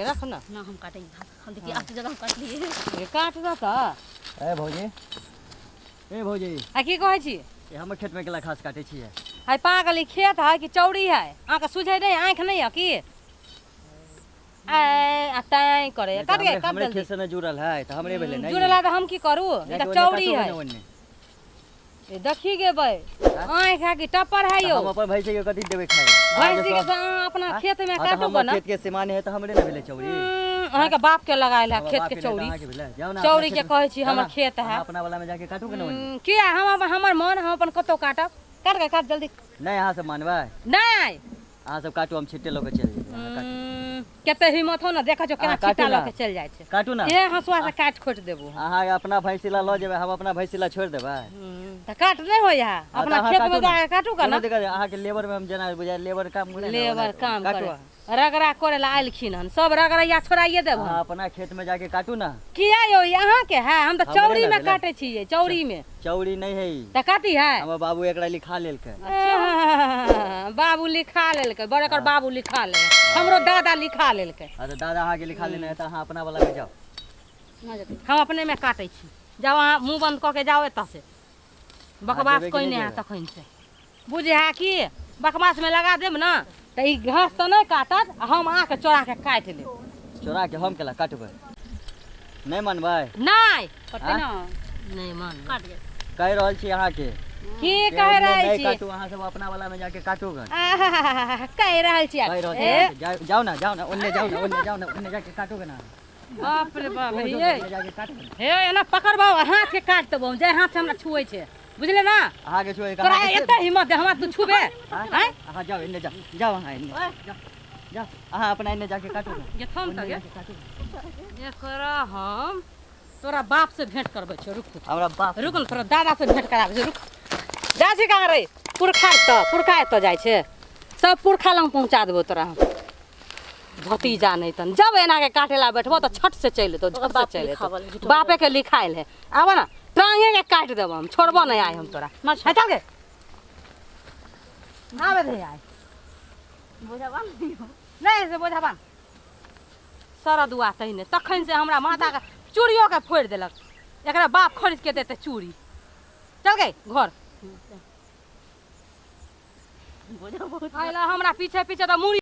रख ना। ना, हम काटै घास। हम देखिए, आब ज्यादा हम काटलिए। ए, काट दऽ तऽ। ए भौजी, ए भौजी। आ की कहै छी? ए, हमर खेत में केला घास काटे छियै? है पागल, ई खेत है कि चौरी है? अहाँके सुझै नहि, आँखि नहि यऽ की? आय आ तैं करे। नहि तऽ काट गे। हमरे काट हमरे जल्दी। खेत से न जुड़ल है तऽ हमरे भेलै ने ई। जुड़ला तऽ हम की करू? ई जाके तऽ ओन्ने चौरी काटू है। ने ओन्ने। ए, देखी गे बै, आँखि है कि टप्पर है तऽ यौ? हम अपन भैंसी के कथी देबै खाय ला? अहाँके भैंसी के सब तऽ अहाँ अपना हाँ? खेत में हाँ, तऽ काटू हमर गऽ ने। खेत के सीमान है तऽ हमरे ने भेलै चौरी। अहाँके बाप के लगायल है हमर खेत बाप के के नहि तऽ चौरी। अहाँके भेलै। जाउ ने अपना चौरी के खेत में। कहै छी जाउ हमर ने, खेत है। अहाँ अपना वाला में जाके काटू के ने ओन्ने। किया? हम हमर मन, हम अपन कतौ काटब। काट के काट जल्दी। नहि, अहाँ सब मानबै? नहि। अहाँ सब काटू, हम छिट्टे लऽ के चलि जेबै। अहाँ काटू। कते हिम्मत हो ने, देखै छौ केना अहाँ काटू छिट्टा लऽ ने। के चलि जाइ छै। काटू ने। ए, हँसुआ से काटि खोटि देबो हम। अहाँ अपना भैंसी ला लऽ जेबै, हम अपना भैंसी ला छोड़ि देबै? तऽ काट नहि होइया? हाँ, तऽ अपना अहाँ खेत में काटू ने। जाके काटू का कोनो ना। दिक्कत नहि। अहाँके लेबर में हम जेना बुझाय लेबर काम करे ने, लेबर ओना काम काटू करे अहाँ। रगड़ा करे ला आयल हन, सब रगड़ैया छोड़ाइए देब अहाँ हम। अपना खेत में जाके काटू ना। किया यौ, ई अहाँके है? हम तऽ हमरे चौरी ने में भेलै। काटै छियै, चौरी में। चौरी नहि है ई। तऽ कथी है? हमर बाबू एकरा लिखा लेलकै। आह, बाबू लिखा लेलकै बड़ एकर। बाबू लिखा ले, हमरो दादा लिखा लेलकै। हाँ तऽ दादा अहाँके लिखा लेने है तऽ अहाँ अपना वाला में जाउ। ना जेतै। हम अपने में काटै छी, जाउ अहाँ मुँह बंद कऽ के जाउ एतऽ से। बकवास जेबै कि कोइ नहि नहि है जेबै? तखन से बुझे है कि बकवास में लगा देब ना तऽ ई घास तऽ नहि काटत आ हम अहाँके चोरा के काटि लेब। चोरा के हम केला काटबै? नहि मानबै? नहि। कटतै ना। नहि मान। काट गेल। कहि रहल छी अहाँके। की कि कहि ओन्ने रहल नहि छी? काटू, अहाँ सब अपना वाला में जाके काटू गन। आहाहाहा, कहि रहल छी। कहि रहल छी ए, अहाँके, जाउ जाउ ना, जाउ ना ओन्ने, जाउ ना ओन्ने, जाउ ना ओन्ने जाके काटू गन अहाँ। बाप रे बाप, जो, जो, हे। ओन्ने जाके काटू गन। हे, एना पकड़बौ हाथ के काटि देबौ, जे हाथ से हमरा छुए छै, बुझले ना? अहाँके छुए? तोरा एते हिम्मत दे हमरा तू छुबे? आँय? अहाँ जाउ एन्ने, जाउ, जाउ अहाँ एन्ने, जाउ, जाउ अहाँ अपना एन्ने जाके काटू गन। ये थम ओन्ने तऽ गे। जाके काटू गन। एकरा हम तोरा बाप से भेंट करबै छियौ, रुक तू। हमरा बाप? रुक ने, तोरा दादा से भेंट कराबै छियौ, रुक। जाइ छी कहाँ रे? पुरखा तऽ पुरखा एतऽ जाइ छै, सब पुरखा लग पहुँचा देबौ तोरा हम। भतीजा नहि तन जब एना के काटे ला बैठबो तऽ छट से चलि एतौ, झट से बाप चलि एतौ। लिखावल है, झूठो। बापे के लिखायल है। आबऽ ना, टांगे के काटि देबो हम, छोड़बो नहि आइ हम तोरा। ना। है, चल गे, आबे दे आइ। बुझाबा नहीं हो। नहि से बोझाबा सरदुआ तहिने तखन से हमरा माता के चूड़ियो के फोड़ि देलक। एकरा बाप खरीद के देते चूड़ी। चल गई घर। बुझा बहुत। अइला हमरा पीछे पीछे तऽ मुड़ी।